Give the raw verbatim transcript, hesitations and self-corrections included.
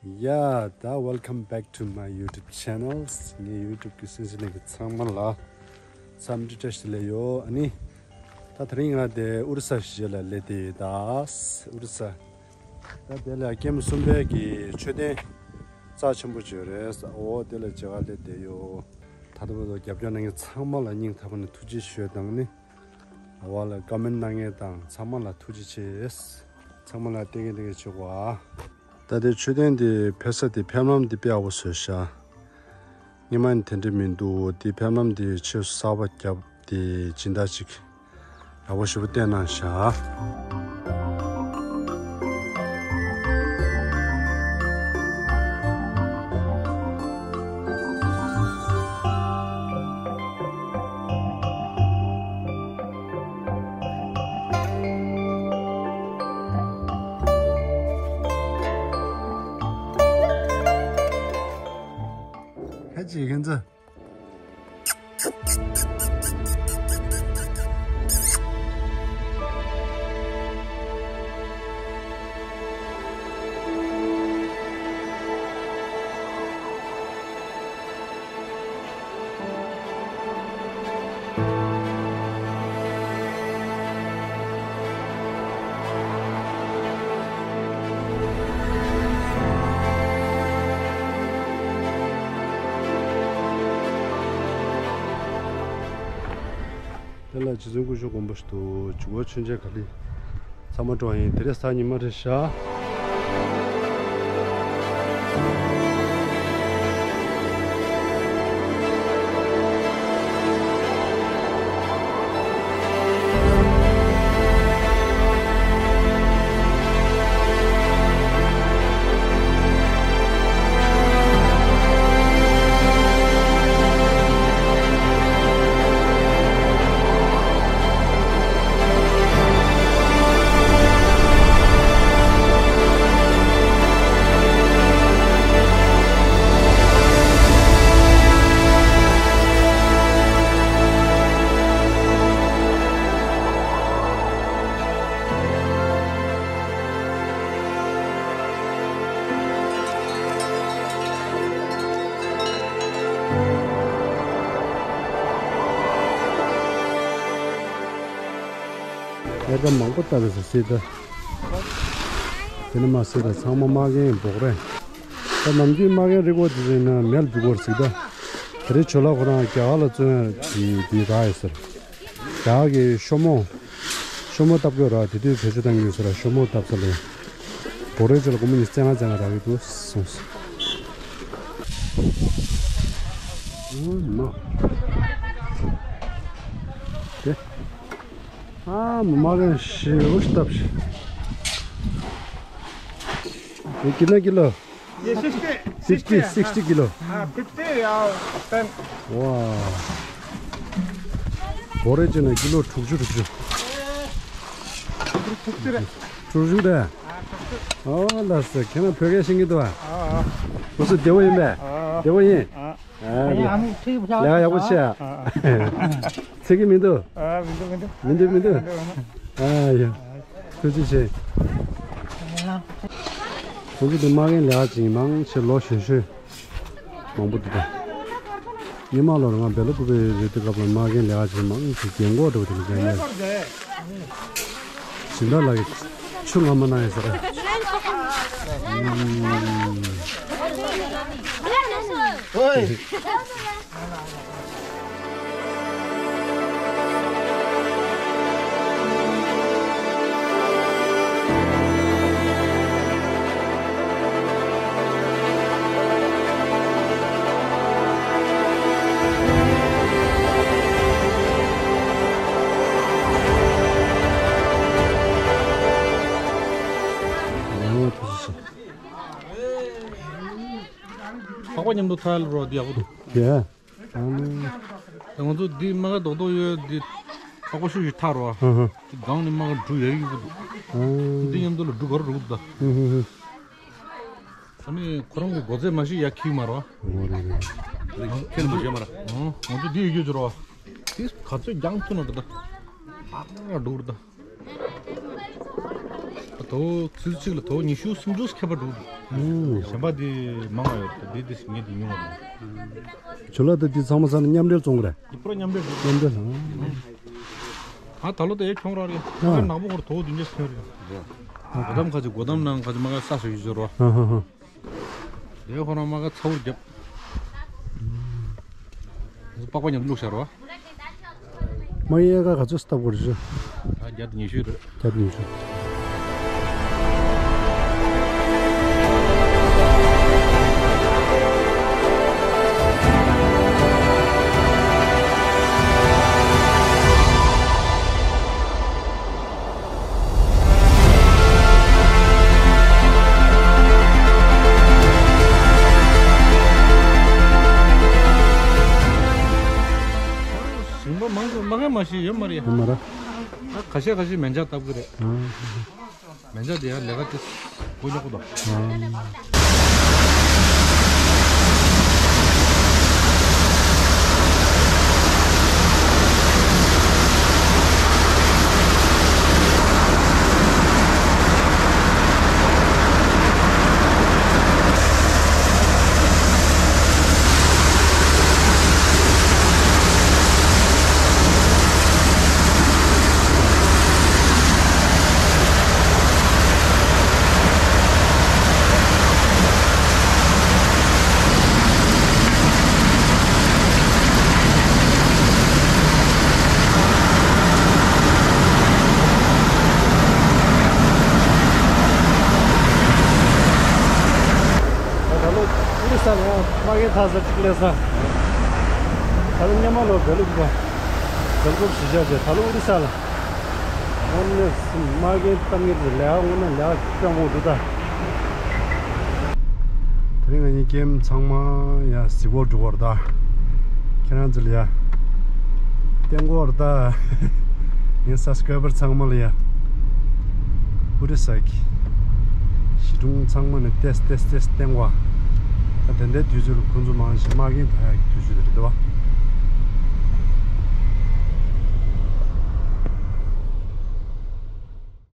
Yeah, ད welcome back to my YouTube channel. ངའི་YouTube གི་གསན་གཟིགས་གནང་མཁན་ཚང་མ་ལ་འཚམས་འདྲི་བཀྲ་ཤིས་བདེ་ལེགས་ཡོད། ཨ་ནི་ད་དེ་རིང་ང་དེ་ཨོ་རི་ས་གཞིས་ལ་སླེབས་བསྡད་ཡོད། ད་ཨོ་རི་ས། ད་དེ་ལ་ཀེམ་གསུམ་པའི་གི་མཆོད་རྟེན་རྩ་ཆེན་པོ་ཅིག་ཡོད་རེད། འོ་དེ་ལ་མཇལ་ཁ་སླེབས་བསྡད་ཡོད། ད་ལྟ་བར་དུ་རྒྱབ་སྐྱོར་གནང་མཁན་ཚང་མ་ལ་སྙིང་ཐག་པ་ནས་ཐུགས་རྗེ་ཆེ་ཞུ་ཡ་དང་ནི། འོ་ལ་ཀོ་མེན་ཊི་གནང་མཁན་དང་ཚང་མ་ལ་ཐུགས་རྗེ་ཆེ། ཚང་མ་ལ་བསྟན་མཁན་བསྟན་མཁན་ཆོག་པ། ད་ལྟའི་མཆོད་རྟེན་འདི་ཕེབས་ས་དེ་ཕེབས་ལམ་འདི་དཔེ་ཡག་པོ་བཟོས་ཤག་སྔོན་མ་ནི་དེ་འདྲ་མི་འདུག་དེ་ཕེབས་ལམ་འདི་ཆེས་གསར་པ་བརྒྱབ་དེ་སྦྱིན་བདག་ཅིག་ཡག་པོ་ཞེ་པོ་བསྟན་གནང་ཤག་ཁ་ཅིག་ཁན་ཚ། དེ་ལ་རྗེ་བཙུན་སྐུ་ཞབས་དགོན་པ་ཞིག་འདུག་འཇུ་བ་ཆོས་འཆད་ག་ལེ། ཚང་མ་འགྲོ་བ་ཡིན། དེ་རིང་གཟའ་ཉི་མ་རེད་ཤག་ཨེ་ད་མང་པོ་ལྟ་བས་སོ་སྲིད་ད། དེ་ནི་མ་སྲིད་ད་ཚང་མ་མ་རྒན་འབོག་རེད། ད་ནམ་རྒྱུན་མ་རྒན་རིག་པ་དེ་ཟིན་ན་མེལ་འབུ་གོར་ཟིག་ད། དེ་རིང་ཇོ་ལགས་ཁོ་རང་རྒྱ་གར་ལ་བཙོན་དེ་དེ་རག་ཡོད་ཟེར། རྒྱ་གར་གི་ཤོ་མོ། ཤོ་མོ་བཏབ་དགོས་ར་དེ་དུས་བེད་སྤྱོད་བཏང་གི་ཡོད་ཟེར་ར་ཤོ་མོ་བཏབ་ས་ལས། འབོག་རེད་ཅོ་ལ་སྒོར་མོ་ཉི་ཤུ་རྩ་ལྔ་རྩ་ལྔ་རག་གི་འདུག་གསུངས་སོང་། ཨོ་མ། དེ། ཨ་མ་མ་རྒན་ཞེ་པོ་ཞིག་བཏབ་ཤག་དེ་ཀི་ལོ་ཀི་ལོ། ये sixty. Sixty sixty kilo. हाँ, फिफ्टी और टेन। ཝ། འབོག་རེད་ཅོ་ན་ཀི་ལོ་དྲུག་ཅུ་དྲུག་ཅུ། དྲུག་ཅུ་རེད། དྲུག་ཅུ་རེད། ཨོ་ལགས་སོ། ཁྱེད་རང་བོད་སྐད་ཤེས་ཀྱི་འདུག་ཨ། ཨ། ཁོ་ཚོ་བདེ་པོ་ཡིན་པས། ཨ། བདེ་པོ་ཡིན། ཨ། ཨ་ལས་ཀ་ཡག་པོ་བྱས། ཨ། ཚིག་གི་མི་འདུག་མི་འདུག་མི་འདུག་མི་འདུག་ཨ་ཡ། ཐུགས་རྗེ་ཆེ། ཁོང་ཚོ་དེ་མ་རྒན་ལས་ཀ་བྱེད་མང་ཆེ་ལོ་གཞོན་གཞོན་མང་པོ་འདུག་ད། སྔོན་མ་ལོར་ང་བེ་ལ་ཀུ་པེ་རེད་དུས་སྐབས་ལ་མ་རྒན་ལས་ཀ་བྱེད་མང་ཆེ་རྒན་གོག་འདྲ་བོ་དེ་འདྲ་ཡིན། སྦྱིན་བདག་ལགས་ཀྱིས་ཆུ་ངར་མ་གནང་ཡ་ཟེར། ཨོའི། ཕག་པ་མཉམ་དུ་ཐལ་རོ་འདི་ཡག་པོ་འདུག་ཡ། ཨ་ནི། ང་ཚོ་འདི་རྨ་ཁ་རྡོག་རྡོག་ཡོད་འདི་ཕག་པ་ཤུ་ཞིག་ཐག་རོ། ཧུ་ཧུ། འདི་སྒང་ནི་རྨ་ཁ་འབྲུ་ཡ་ཡི་འདུག་ཨ། འདི་མཉམ་དུ་ལ་འབྲུ་ག་རུ་རུག་ད། ཧུ་ཧུ་ཧུ། ཨ་ནི་ཁོ་རང་གི་སྒོ་རྩེ་མ་ཤི་ཡ་ཁྱི་མ་རོ། འོ་རེད་རེད། ཁྱེད་མ་བྱེད་མ་ར། ཨང་ང་ཚོ་འདི་ཡོད་རྒྱུ་རོ། འདི་ག་ཚོད་རྒྱང་ཐུ་ན་རུ་ད། ཨ་རུ་རུ་ད། དོ་ཚིལ་གཅིག་ལ་དོ་ཉི་ཤུ་སུམ་ཅུ་ཁྱད་པར་འདུག་ཨུམ། གཞན་པ་འདི་མང་བ་ཡོད་རེད། འདི་འདི་ངས་འདི་ཉུང་བ་རེད། ཇོ་ལགས་ད་འདི་ཚང་མ་ཚང་ནས་མཉམ་འབྲེལ་བཙོང་གི་རེད། འདི་པུ་ར་མཉམ་འབྲེལ་རེད། མཉམ་འབྲེལ་ཨང་། ཨ་ད་ལོ་དེ་ཁྱོང་ར་རེད། ཨ་ཁ་ནག་པོ་ཧོར་དོ་བདུན་བརྒྱ་ཁྱོང་རེད། སྒོ་འདམ་ཁ་ཅིག་སྒོ་འདམ་ནང་ཁ་ཅིག་མ་ག་ས་སུ་ཡི་ཟོ་རོ། ཨ་ཧ་ཧ། དེ་ཁོ་རང་མ་ག་ཚ་བོར་རྒྱབ། པགས་པ་མཉམ་བླུགས་བཞག་རོ། མ་གཡས་ཀ་ག་ཚོད་སྟབས་གོ་རེད། ད་བརྒྱ་དང་ཉི་ཤུ་རེད། བརྒྱ་དང་ཉི་ཤུ། ཞིང་པ་མང་ཆེ་མ་ག་མ་ཤེས་ཡོད་མ་རེད། ཡོད་མ་རེད། ཨ་ཁ་ཤས་ཁ་ཤས་མེ་མཇུག་བཏབ་གི་རེད། ཨ། མེ་མཇུག་དེ་ཡང་ལས་ཀ་དེ་སྒོ་ཉོག་གི་འདུག་ཨ། ད་ལོ་ཨོ་རི་ས་ལ་ཡང་མ་གི་ཐ་ས་ཅིག་ལས་ས། ད་ལོ་སྔོན་མ་ལོ་བེ་ལུག་གི་བེ་ལུག་གཞིས་ཆགས་བྱས། ད་ལོ་ཨོ་རི་ས་ལ། དངོས་གནས་མ་རྒན་གཏམ་ངེས་ལས་དངོས་གནས་ལས་སྤྱང་པོ་འདུག་ད། དེ་རིང་ང་གཉིས་ཀེམ་ཚང་མ་ཡ་གཟིགས་སྐོར་འགྲོ་བར་ད། ཁྱེད་རང་ཚོ་ལ་ཡ་བསྟན་སྐོར་ད། ངའི་སབ་སི་ཀ་རའི་བར་ཚང་མ་ལ་ཡ། ཨོ་རི་ས་གི་གཞིས་གྲོང་ཚང་མ་ནས་ཏེས་ཏེས་ཏེས་བསྟན་པ། ད་དེ་འདྲའི་དུས་ཚོད་ལ་ཁོང་ཚོ་མང་ཆེ་མ་རྒན་ད་ཡ་གི་དུས་ཚོད་དེ་རེད།